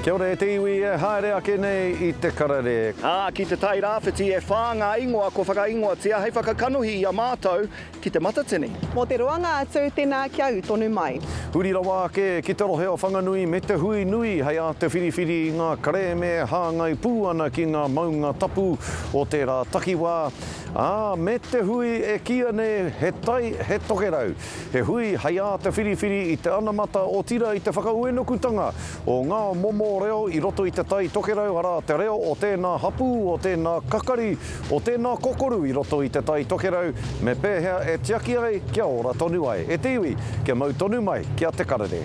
Kia ora e te iwi e haere ake nei i te karere. Ā, ki Te Tai Rāwhiti e whā ngā ingoa kua whakaingoatia hei whakakanohi i a mātou ki Te Matatini. Mō te roanga atu, tēnā kia ū tonu mai. Huri rawa ake ki te rohe o Whanganui me te hui nui hei āta whiriwhiri i ngā kerēme e hāngai pū ana ki ngā maunga tapu o tērā takiwā, ā, me te hui e kīia nei he tai, he tokerau. He hui hei āta whiriwhiri i te anamata otirā i te whakauenukutanga o ngā momo reo i roto i Te Tai Tokerau, arā, te reo o tēnā hapū, o tēnā kakari, o tēnā kokoru i roto i Te Tai Tokerau, me pēhea e tiaki ai kia ora tonu ai. E te iwi, kia mau tonu mai ki a Te Karere.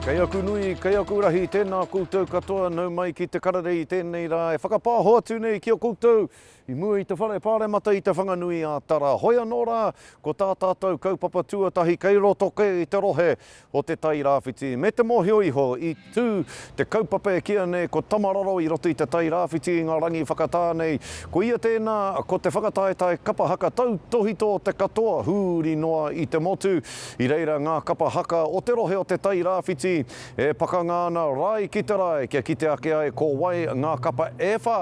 Kei aku nui, kei aku rahi, tēnā koutou katoa, nau mai ki te karere i tēnei rā e whakapāho atu nei ki a koutou i mua i te whare pāremata i Te Whanganui a Tara. Hoi anō rā, ko tā tātou kaupapa tuatahi kei roto kē i te rohe o Te Tai Rāwhiti. Me te mōhio iho, i tū te kaupapa e kīa nei ko Tamararo i roto i Te Tai Rāwhiti i ngā rangi whakatā nei. Ko ia tēnā, ko te whakataetae kapa haka tautōhito o te katoa huri noa i te motu. I reira ngā kapa haka o te rohe o Te Tai Rāwhiti e pakanga ana rae ki te rae kia kite ake ai ko wai ngā kapa e whā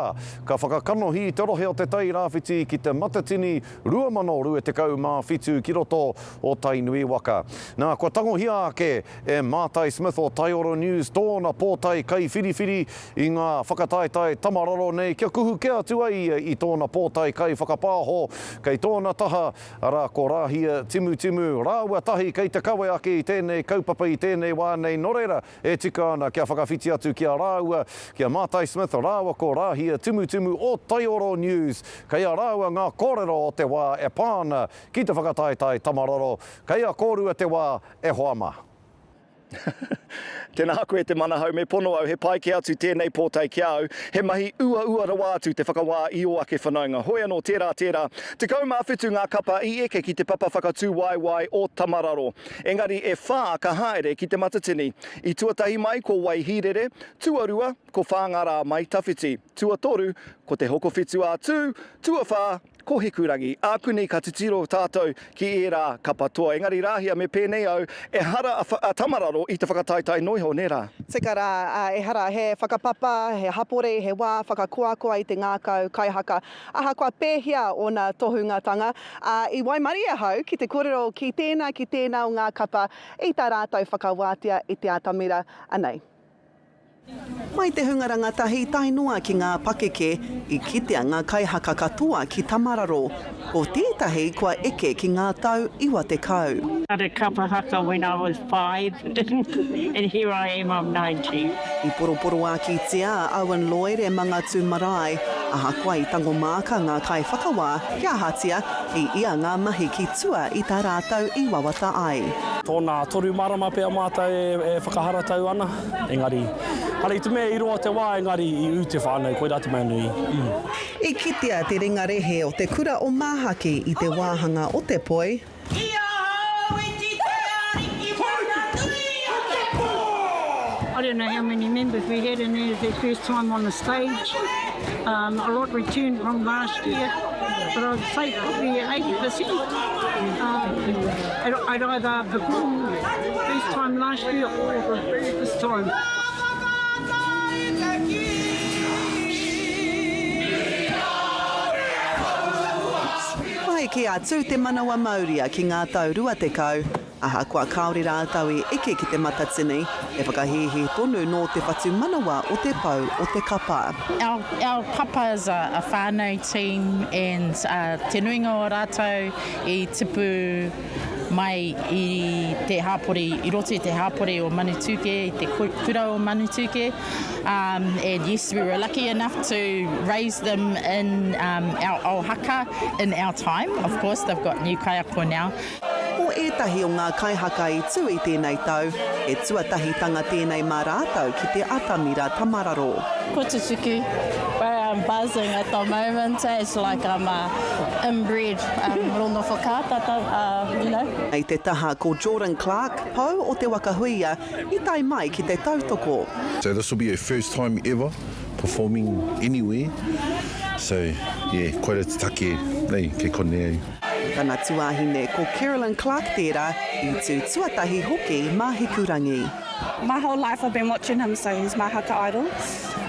ka whakakanohi i te rohe o Te Tai Rāwhiti ki te Matatini 2027 ki roto o Tainui waka. Nā, kua tangohia ake e Mātai Smith o Taioro News tōna pōtae kaiwhiriwhiri i ngā whakataetae tamararo nei kia kuhu kē atu ai ia i tōna pōtae kaiwhakapāho kei tōna taha Arā, ko Rāhia Timutimu rāua tahi kei te kawe ake i tēnei kaupapa i tēnei wā nei, nō reira, e tika ana kia whakawhiti atu ki a rāua, ki a Mātai Smith rāua ko Rāhia Timutimu o Taioro News. Kei a rāua ngā kōrero o te wā e pā ana ki te whakataetae Tamaroro. Kei a kōrua te wā, e hoa mā. Tēnā koe te manahau, me pono au, he pai kē atu tēnei pōtae ki a au, he mahi uaua rawa atu te whakawā i ō ake whanaunga. Hoi anō, tērā, tērā. 17 ngā kapa i eke ki te papa whakatū waewae o Tamararo. Engari e whā ka haere ki Te Matatini. I tuatahi mai ko Waihīrere, tuarua ko Whāngārā Mai Tawhiti, tuatoru ko Te Hokowhitu a Tū, tuawhā Ko Hikurangi, ākuni ka titiro tātou ki ērā kapa toa. Engari Rāhia, me pēnei au, ehara a Tamararo i te whakataetae noiho, nē rā? Tika rā, ehara, he whakapapa, he hapori, he wā whakakoakoa i te ngākau kaihaka. Ahakoa pēhea ōna tohungatanga, ā, i waimarie ahau ki te kōrero ki tēnā, ki tēnā o ngā kapa i tā rātou whakawātea i te atamira. Anei. Mai te hunga rangatahi tae noa ki ngā pakeke, i kitea ngā kaihaka katoa ki Tamararo. Ko tētahi kua eke ki ngā tau 90. Started kapa haka when I was five and here I am I'm 90. I poroporoākitia a Owen Lloyd e Mangatū Marae, ahakoa i tango māka ngā kaiwhakawā, kia ahatia, i ia ngā mahi ki tua i tā rātou i wawata ai. Tōna toru marama pea mātou e whakaharatau ana. Engari, hara i te mea i roa te wā, engari i ū te whānau, koirā te mea nui. I kitea te ringa rehe o te kura o Māhaki i te wāhanga o te poi. Ki ahau i kite Ariki mana nui o te po. I don't know how many members we had and it was their first time on the stage. Um, a lot returned from last year, but I'd say probably 80%. Um, I'd, I'd either perform first time last year or this time. Kua eke atu te manawa mauria ki ngā tau 20, ahakoa kāore rātou i eke ki te Matatini, he whakahīhī tonu nō te whatumanawa o te pou o te kapa. Our, our kapa is a, a whānau team and uh, te nuinga o rātou i tipu mai i te hāpori, i roto i te hāpori o Manutūkē, i te kura o Manutūkē. Um, and yes, we were lucky enough to raise them in um, our ao haka in our time. Of course, they've got new kaiako now. Ko ētahi o ngā kaihaka i tū i tēnei tau, he tuatahitanga tēnei mā rātou ki te atamira tamararo. Ko tutuki, but I'm buzzing at the moment, it's like I'm inbred rongo whakaata, you know. I te taha ko Jordan Clark, pou o Te Waka Huia, i tae mai ki te tautoko. So this will be her first time ever performing anywhere, so yeah, koira te take nei kei konei au. Ko tana tuāhine, ko Carolyn Clark tērā, i tū tuatahi hoki mā Hikurangi. My whole life I've been watching him so he's my haka idol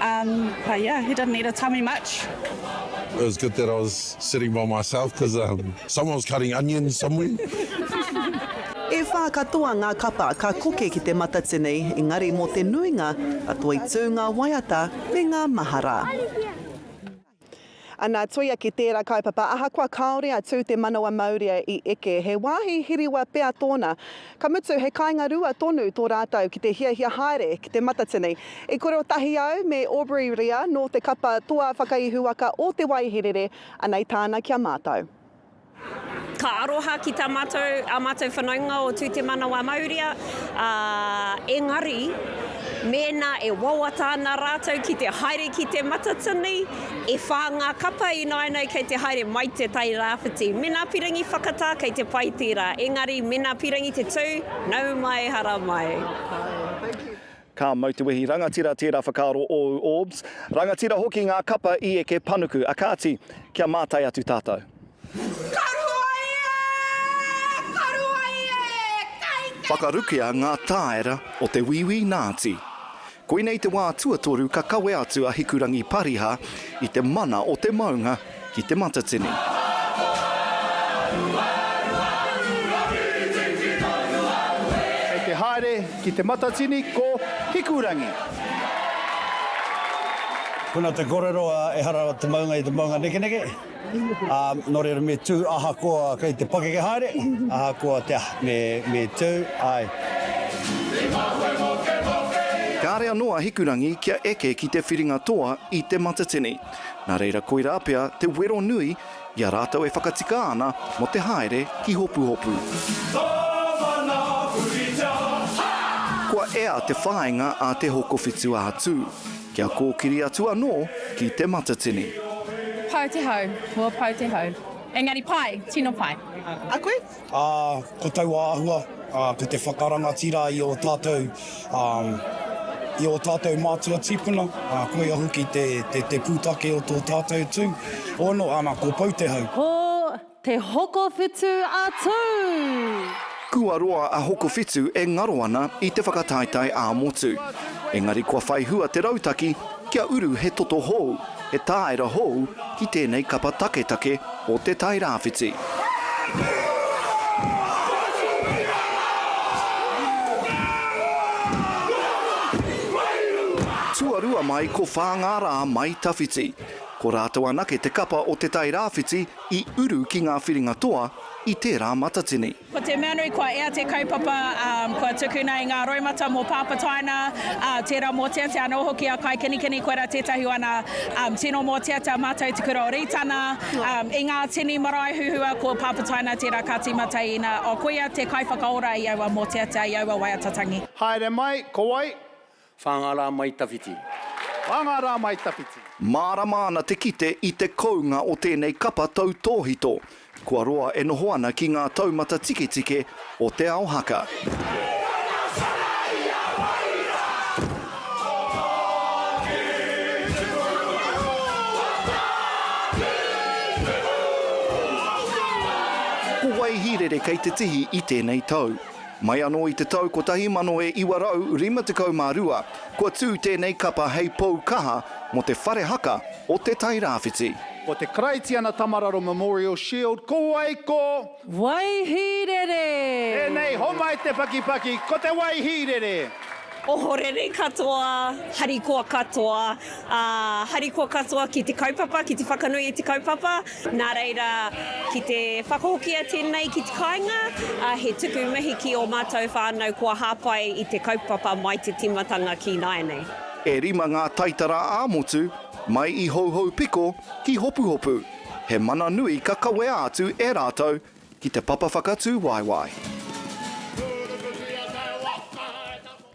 um but yeah he didn't need to tell me much. It was good that I was sitting by myself because um, someone was cutting onions somewhere. E whā katoa ngā kapa ka koke ki Te Matatini, engari mō te nuinga, ka toitū ngā waiata me ngā mahara. Ana, tuia ki tērā kaupapa, ahakoa kāore a Tū Te Manawa Maurea i eke, he wāhi hiriwa pea tōna. Ka mutu, he kāinga rua tonu tō rātou ki te hiahia haere ki Te Matatini. I kōrero tahi au me Aubrey Ria nō te kapa Toa Whakaihuwaka o Te Waihirere, anei tāna ki a mātou. Ka aroha ki tā mātou, ā mātou whanaunga o Tū Te Manawa Mauria, ā, engari, mēnā e wawata ana rātou ki te haere ki Te Matatini, e whā ngā kapa ināianei kei te haere mai te Tai Rāwhiti. Mēnā pirangi whakatā, kei te pai tērā, engari mēnā pirangi te tū, nau mai, hara mai. Ka mau te wehi rangatira tērā whakaaro ōu Orbs. Rangatira hoki ngā kapa i eke panuku. A kāti, kia mātai atu tātou. Ka ruai e! Ka ruai e! Kai te. Whakarukea ngā tāera o te Wīwī Nāti. Koinei te wā tuatoru ka kawe atu a Hikurangi Pariha i te mana o te maunga ki Te Matatini. Kei te haere ki Te Matatini ko Hikurangi. Kona te korero ehara te maunga i te maunga nekeneke, ā, nō reira me tū ahakoa kei te pakeke haere, ahakoa te aha, me, me tū, āe. Kāre anō a Hikurangi kia eke ki te whiringa toa i Te Matatini. Nā reira koirā pea te wero nui i a rātou e whakatika ana mō te haere ki Hopuhopu. Kua ea te whāinga a Te Hokowhitu a Tū, kia kōkiri atu anō ki Te Matatini. Pau te hau, kua pau te hau. Engari pai, tino pai. A koe? Ā, ko taua āhua, ā, ko te whakarangatira i ō tātou, ā, i ō tātou mātua tīpuna, ā, koia hoki te, te, te pūtake o tō tātou tū. Ono, ana, ko Pou te hau. Ko Te Hokowhitu a Tū! Kua roa a Hokowhitu e ngaro ana i te whakataetae ā-motu. Engari kua whai hua te rautaki kia uru he toto hou, he tāera hou ki tēnei kapa taketake o Te Tai Rāwhiti. Tuarua mai ko Whāngārā mai Tawhiti. Ko rātou anake te kapa o Te Tai Rāwhiti i uru ki ngā whiringa toa i tērā matatini. Ko te mea nui kua ea te kaupapa, kua tukuna i ngā roimata mō Pāpataina, tērā mōteatea anō hoki a Kaikenikeni, koirā tētahi o ana tino mōteatea mātou i te kura o Rītana, i ngā tini marae huhua ko Pāpataina tērā ka tīmata ina, koia te kaiwhakaora i aua mōteatea, i aua waiata tangi. Haere mai, ko wai? Whāngārā mai tawhiti. Whāngārā mai tawhiti. Mārama ana te kite i te kounga o tēnei kapa tautōhito, kua roa e noho ana ki ngā taumata tiketike o te ao haka. Ko Waihīrere kei te tihi i tēnei tau. Mai anō i te tau 1952, kua tū tēnei kapa hei pou kaha mō te whare haka o Te Tai Rāwhiti. Ko te Karaitiana Tamararo Memorial Shield, ko wai ko? Waihīrere! Tēnei, homai te pakipaki, ko te Waihīrere! Ohorere katoa, harikoa katoa, ā, harikoa katoa ki te kaupapa, ki te whakanui i te kaupapa. Nā reira, ki te whakahokia tēnei ki te kāinga, ā, he tuku mihi ki ō mātou whānau kua hāpai i te kaupapa mai te tīmatanga ki nāianei. E rima ngā taitara ā-motu, mai i Houhoupiko ki Hopuhopu. He mana nui ka kawea atu e rātou ki te papa whakatū waewae.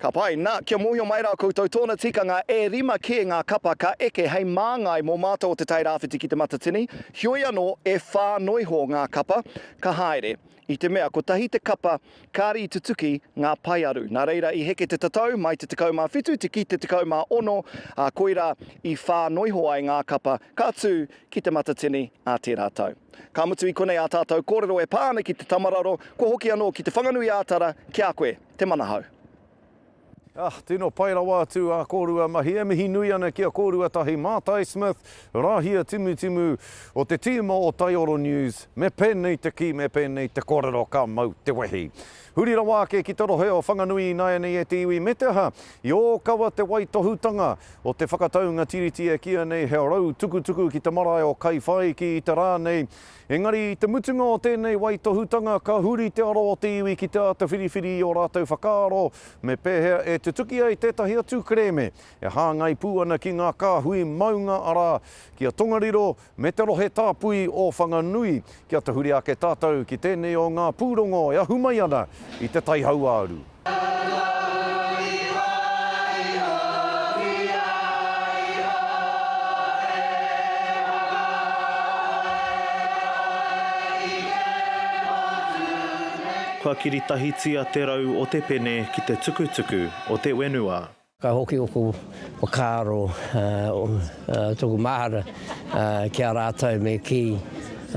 Ka pai. Nā, kia mōhio mai rā koutou, tōna tikanga e rima kē ngā kapa ka eke hei māngai mō mātou o Te Tai Rāwhiti ki Te Matatini, heoi anō e whā noiho ngā kapa ka haere, i te mea kotahi te kapa kāre i tutuki ngā paearu. Nā reira i heke te tatau mai te 17 te ki te 16, ā, koirā i whā noiho ai ngā kapa ka tū ki Te Matatini ā tērā tau. Ka mutu i konei ā tātou kōrero e pā ana ki te Tamararo, kua hoki anō ki Te Whanganui-ā-Tara ki a koe. Te Manahau. Ah, tino pai rawa atu ā kōrua mahi. E mihi nui ana ki a kōrua tahi Mātai Smith, Rāhia Timutimu o te tīma o Taioro News, me pēnei te kī, me pēnei te kōrero ka mau te wehi. Huri rawa ake ki te rohe o Whanganui ināianei e te iwi me te aha, i ōkawa te waitohutanga o te whakataunga tiriti e kīia nei he rau tukutuku ki te marae o Kaiwhaiki i te rā nei Engari i te mutunga o tēnei waitohutanga ka huri te aro o te iwi ki te āta whiriwhiri i ō rātou whakaaro me pēhea e tutuki ai tētahi atu kerēme e hāngai pū ana ki ngā kāhui maunga arā, ki a Tongariro me te rohe tāpui o Whanganui. Kia tahuri ake tātou ki tēnei o ngā pūrongo e ahu mai ana i Te Tai Hauāuru. Kua kiritahitia te rau o te pene ki te tukutuku o te wenua. Ka hoki oku whakaaro, toku mahara ki a ratou me ki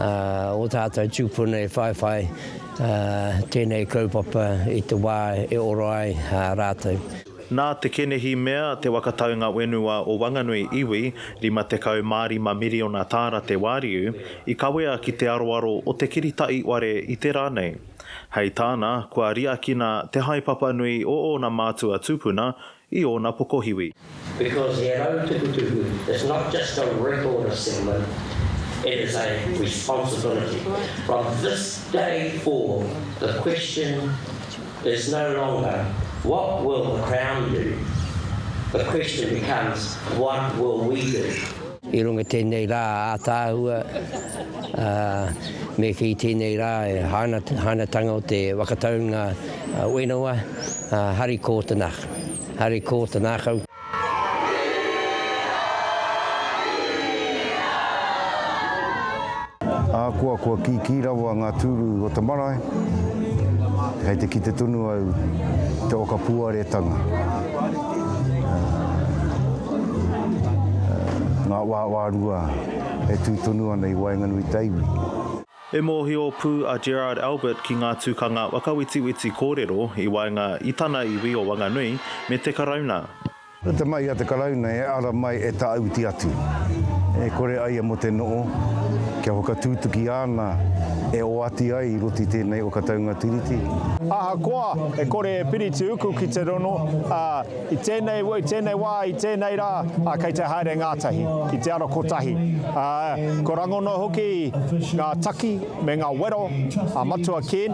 o tatou tupuna e whaiwhai tenei kaupapa i te wa e ora ai ratou. Nā Te Kenehi Mea te waka taunga wenua o Wanganui iwi, 55 miriona tāra te wāriu, i kawea ki te aroaro o te kirita'i ware i te rā nei. Hei tāna, kua riakina te haepapa nui o ōna mātua tūpuna i ōna pokohiwi. Because he rau tukutuku is not just a record of settlement, it is a responsibility. From this day forward, the question is no longer what will the Crown do? The question becomes what will we do? I runga i tēnei rā ātaahua, ā, me kī tēnei rā e hainatanga o te whakataunga whenua, ā, hari kō te nākau. Hari kō te nākau. Ahakoa kua kīkī rawa ngā tūru o te marae, kei te kite tonu au te waka puaretanga, ngā wāwārua e tū tonu ana i waenganui i te iwi. E mōhio pū a Gerard Albert ki ngā tukanga whakawetiweti kōrero i waenga i tana iwi o Wanganui me te Karauna. Ko te mahi a te Karauna e ara mai e tāuti atu, e kore ai a mo te noo, kia whakatūtuki āna e oati ai i roto i tēnei whakataunga Tiriti. Ahakoa e kore e piri te uku ki te rono, ā, i tēnei, i tēnei wā, i tēnei rā, ā, kei te haere ngātahi, ki te ara kotahi. Ā, ko rangona hoki ngā taki me ngā wero a Matua Ken,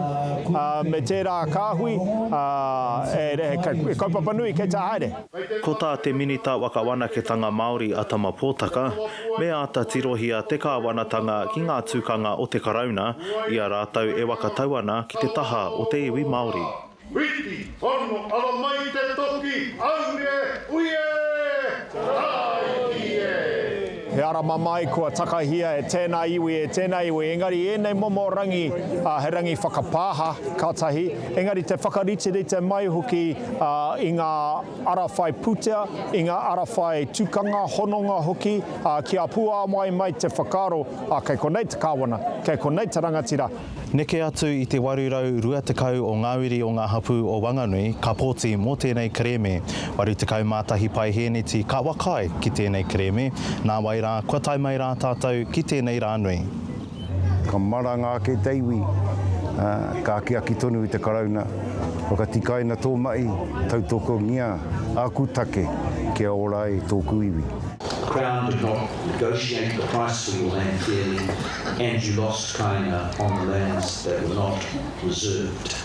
ā, me tērā kāhui, ā, e, e, kaupapa nui kei te haere. Ko tā te Minita Whakawanaketanga Māori a Tama Potaka, me āta tirohia te kāwanatanga ki ngā tukanga o te Karauna i a rātou e whakatau ana ki te taha o te iwi Māori. Whiti, hono, ara mai te toki, aue, ui e, tāiki e! He ara mamae kua takahia e tēnā iwi, e tēnā iwi, engari ēnei momo rangi, he rangi whakapāha, ka tahi, engari te whakariterite mai hoki i ngā ara whai pūtea, i ngā ara whai tukanga, hononga hoki, kia puāwai mai te whakaaro, kei konei te kāwana, kei konei te rangatira. Neke atu i te 820 o ngā uri o ngā hapū o Wanganui ka pōti mō tēnei kerēme. 81 paihēneti ka whakaae ki tēnei kerēme, nāwai rā kua tae mai rā tātou ki tēnei rā nui. Ka maranga ake te iwi, ā, ka akiaki tonu i te Karauna, Whakatikaina tō mahi, tautokongia āku take kia ora ai tōku iwi. The Crown did not negotiate the price for your land fairly and you lost kāinga on the lands that were not reserved.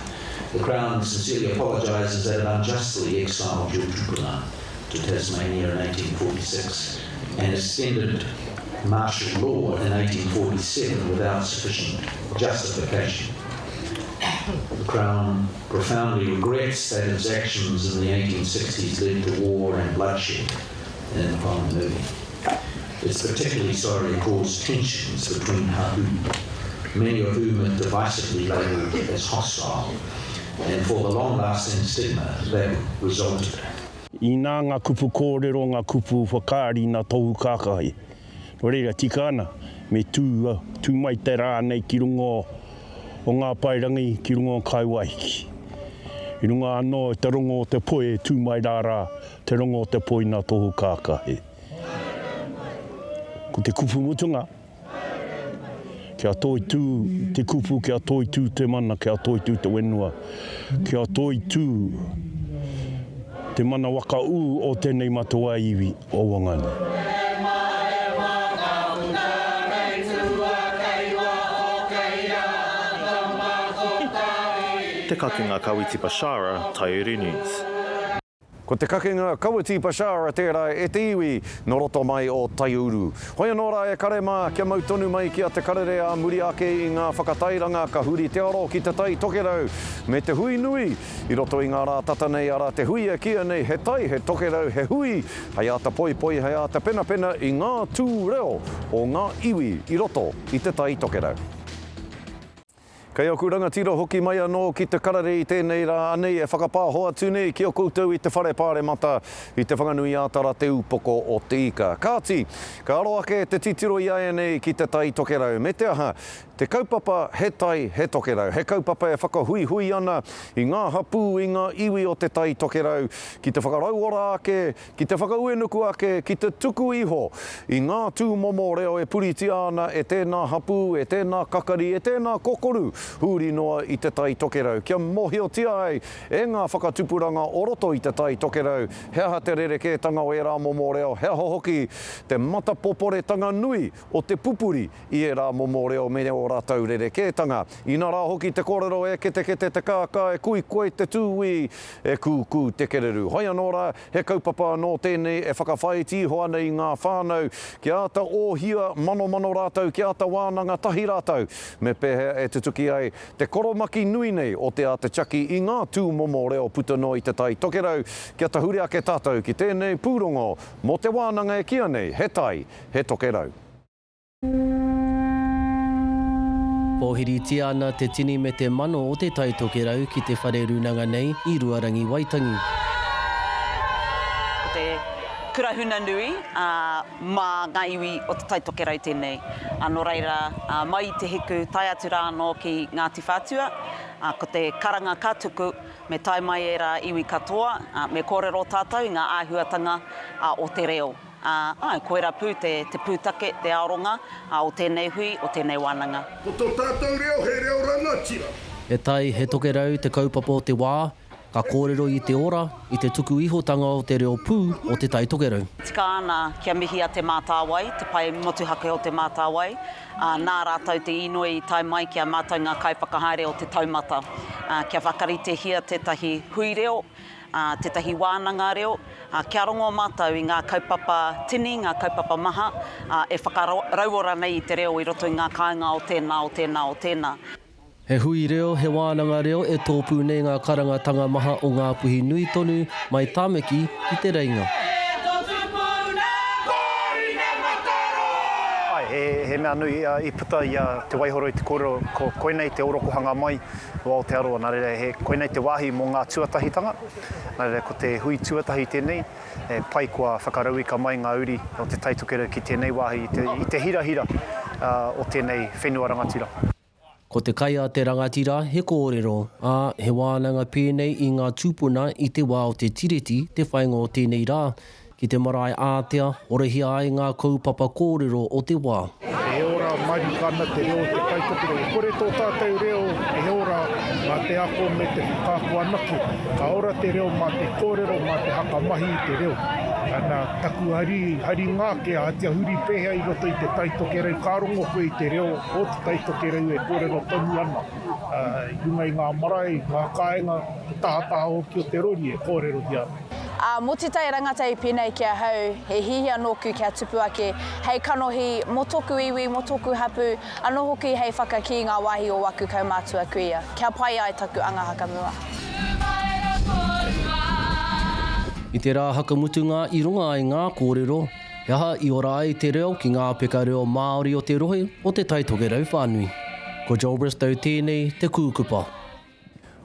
The Crown sincerely apologises that it unjustly exiled your tupuna to Tasmania in 1846 and extended martial law in 1847 without sufficient justification. The Crown profoundly regrets that its actions in the 1860s led to war and bloodshed in Whanganui. It's particularly sorry it caused tensions between hapu, many of whom it divisively labelled as hostile, and for the long-lasting stigma that resulted. Inā ngā kupu kōrero, ngā kupu whakaari nā tōu kākahi. Nō reira, tika ana, me tū, tū mai te rā nei ki runga o ngā paerangi, ki runga o Kaiwaiki. I runga anō i te rongo o te poi e tū mai rā rā, te rongo o te poi nā tōu kākahi. Ko te kupu mutunga, Kia toitū te kupu, kia toitū te mana, kia toitū te whenua, kia toitū te mana waka ū o tēnei matua iwi o Wanganui. Te Kakenga Kawiti Bashara, Taiuru News. Ko te kakenga Kawiti Bashara tērā e te iwi nō roto mai o Taiuru. Hoi anō rā e kare mā, kia mau tonu mai ki a Te Karere ā muri ake i ngā whakatairanga ka huri te aro ki Te Tai Tokerau me te hui nui i roto i ngā rā tata nei arā te hui e kīia nei he tai, he tokerau, he hui hei āta poipoi, hei āta penapena i ngā tū reo o ngā iwi i roto i Te Tai Tokerau. Kei aku rangatira hoki mai anō ki te karere i tēnei rā, anei e whakapāho atu nei ki a koutou i te Whare Pāremata i Te Whanganui-ā-Tara Te Ūpoko o Te Ika. Kāti, ka aro ake te titiro iaianei ki Te Tai Tokerau, me te aha, te kaupapa He Tai, He Tokerau, he kaupapa e whakahuihui ana i ngā hapū, i ngā iwi o Te Tai Tokerau ki te whakarauora ake, ki te whakauenuku ake, ki te tuku iho i ngā tūmomo reo e puritia ana e tēnā hapū, e tēnā kakari, e tēnā kokoru huri noa i Te Tai Tokerau, kia mōhiotia ai e ngā whakatupuranga o roto i Te Tai Tokerau he aha te rerekētanga o ērā momo reo, he aha hoki te matapoporetanga nui o te pupuri i ērā momo reo me ō rātou rerekētanga. Ina rā hoki te kōrero e ketekete te kākā, e koikoi te tūī, e kūkū te kererū. Hoi anō rā, he kaupapa anō tēnei e whakawhāiti iho ana i ngā whānau kia āta ōhia manomano rātou, kia āta wānanga tahi rātou me pēhea e tutuki ai te koromaki nui nei o te āta tiaki i ngā tūmomo reo puta noa i Te Tai Tokerau, kia tahuri ake tātou ki tēnei pūrongo mō te wānanga e kīa nei he tai, he tokerau. Pōhiritia ana te tini me te mano o Te Tai Tokerau ki te whare rūnanga nei i Ruarangi Waitangi. Ko te kura huna nui, ā, mā ngā iwi o Te Tai Tokerau tēnei. Ā, nō reira, ā, mai i Te Hiku tae atu rā anō ki Ngāti Whātua, ā, ko te karanga ka tuku, me tae mai ērā iwi katoa, ā, me kōrero tātou i ngā āhuatanga, ā, o te reo. Ā, āe, koirā pū te, te pūtake, te aronga, ā, o tēnei hui, o tēnei wānanga. Ko tō tātou reo he reo rangatira. He tai, he tokerau te kaupapa o te wā, ka kōrero i te ora, i te tuku ihotanga o te reo pū o Te Tai Tokerau. Tika ana kia mihia Te Mātāwai, te pae motuhake o Te Mātāwai, ā, nā rātou te inoi i tae mai ki a mātou ngā kaiwhakahaere o te taumata, ā, kia whakaritehia tētahi hui reo, ā, tētahi wānanga reo, ā, kia rongo mātou i ngā kaupapa tini, ngā kaupapa maha, ā, e whakarauora nei i te reo i roto i ngā kāinga o tēnā, o tēnā, o tēnā. He hui reo, he wānanga reo e tōpū nei ngā karangatanga maha o Ngāpuhi nui tonu mai Tāmaki ki Te Reinga. Āe, he mea nui i puta i a Te Waihoroi te kōrero, ko koinei te orokohanga mai o Aotearoa, nā reira, he, koinei te wāhi mō ngā tuatahitanga, nā reira, ko te hui tuatahi tēnei, e pai kua whakarauika mai ngā uri o Te Tai Tokerau ki tēnei wāhi i te, i te hirahira o tēnei whenua rangatira. Ko te kai a te rangatira he kōrero, ā, he wānanga pēnei i ngā tūpuna i te wā o te Tiriti te whainga o tēnei rā, Ki te marae ātea, horahia ai ngā kaupapa kōrero o te wā. E ora marika ana te reo o te Taitokerau. E kore tō tātou reo e ora mā te ako me te whakaako anake. Ka ora te reo mā te kōrero, mā te hakamahi i te reo. Ana, taku hari, haringa ake, ahatia huri pēhea i roto i te Taitokerau, ka rongo koe i te reo o te Taitokerau e kōrero tonu ana. I runga i ngā marae, i ngā kāinga, te tahataha hoki o te rori e kōrerohia ana. Ā, mō tētahi rangata i pēnei ki ahau, he hihia nōku kia tupu ake hei kanohi mō tōku iwi, mō tōku hapū, anō hoki hei whakakī ngā wāhi o waku kaumātua kuia, kia pai ai taku anga hakamua. I te rā hakamutunga i runga ai ngā kōrero, he aha i ora ai te reo ki ngā peka reo Māori o te rohe o Te Tai Tokerau whānui. Ko Joel Bristow tēnei te kūkupa.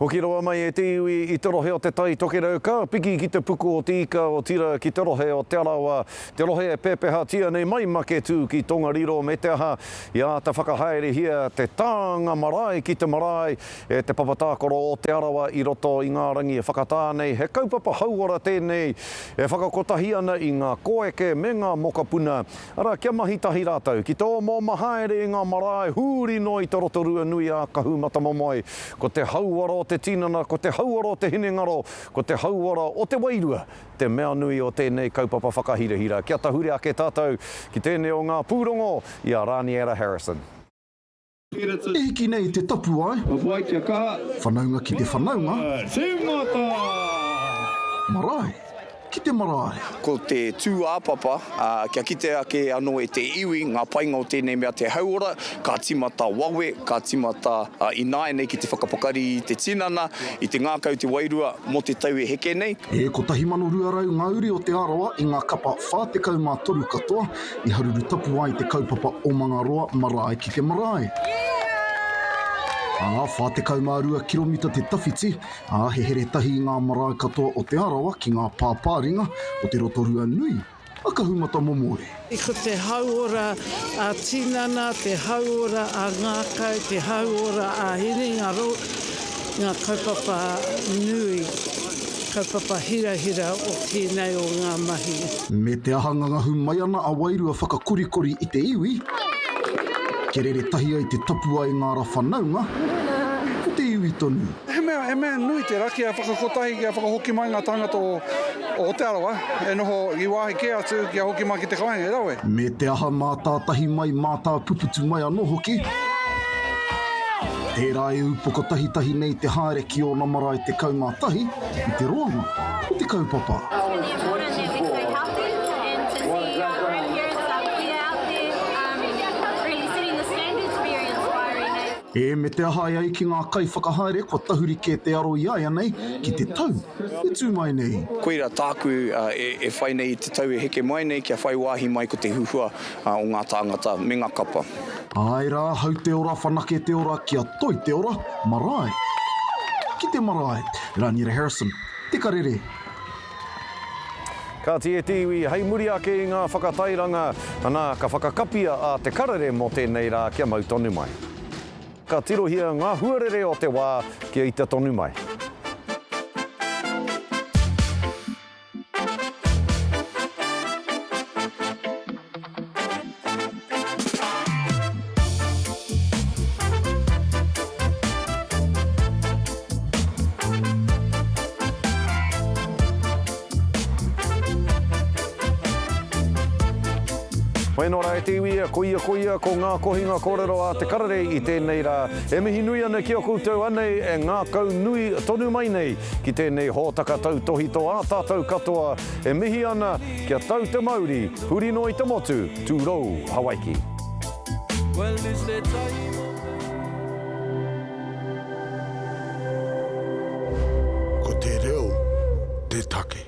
Hoki rawa mai e te iwi i te rohe o Te Tai Tokerau, ka piki ki te puku o Te Ika o Tira ki te rohe o Te Arawa, te rohe e pēpehatia nei mai Maketū ki Tongariro me te aha, i āta whakahaerehia te tānga marae ki te marae e te papa tākaro o Te Arawa i roto i ngā rangi e whakatā nei. He kaupapa hauora tēnei e whakakotahi ana i ngā koeke me ngā mokopuna Arā, kia mahi tahi rātou ki te omaoma haere i ngā marae huri noa i te Rotorua nui ā Kahumatamomoe. Ko te hauora o te tinana, ko te hauora o te hinengaro, ko te hauora o te wairua te mea nui o tēnei kaupapa whakahirahira. Kia tahuri ake tātou ki tēnei o ngā pūrongo i a Raniera Harrison. E hiki nei te tapuae. Tapuae kia kaha. Whanaunga ki te whanaunga. Tīmata! Marae ki te marae. Ko te tūāpapa, kia kite ake anō e te iwi ngā painga o tēnei mea te hauora, ka tīmata wawe, ka tīmata ināianei ki te whakapakari i te tinana, i te ngākau, te wairua mō te tau e heke nei. E 1,200 ngā uri o Te Arawa i ngā kapa 43 katoa I haruru tapu ai te kaupapa Omangaroa marae ki te marae. Ā, 42 kiromita te tawhiti, ā, he here tahi i ngā marae katoa o Te Arawa ki ngā pāpāringa o te Rotorua nui a Kahumatamomoe. Ko te hauora ā-tinana, te hauora ā-ngākau, te hauora ā-hinengaro ngā kaupapa nui, kaupapa hirahira o tēnei o ngā mahi. Me te aha ngangahu mai ana a Wairua whakakorikori i te iwi, kia rere tahi ai te tapuae ngā ra whanaunga, ko te iwi tonu. He mea, he mea nui tērā kia whakakotahi, kia whakahoki mai ngā tāngata o, o Te Arawa e noho i wāhi kē atu kia hoki mai ki te kāinga, e rawe. Me te aha mātātahi mai, mātāpuputu mai anō hoki. Tērā e upoko tahitahi nei te haere ki ōna marae 11 i te roanga o te kaupapa. E, me te aha e ai ki ngā kaiwhakahaere kua tahuri kē te aro iāianei ki te tau e tū mai nei. Koira tāku e whai nei i te tau e heke mai nei kia whai wāhi mai ko te huhua o ngā tāngata me ngā kapa. Āe rā, hau te ora, whanake te ora, kia toi te ora, marae. Ki te marae. Raniera Harrison, Te Karere. Kāti e te iwi, hei muri ake i ngā whakatairanga, ana, ka whakakapia a Te Karere mō tēnei rā kia mau tonu mai. Ka tirohia ngā huarere o te wā kia ita tonu mai. Hoi anō rā e te iwi, koia koia ko ngā kohinga kōrero a Te Karere i tēnei rā. E mihi nui ana ki a koutou anei e ngākau nui tonu mai nei ki tēnei hōtaka tautōhito a tātou katoa e mihi ana kia tau te mauri huri noa i te motu, tūrou Hawaiki. Well, is there time? Ko te reo te take.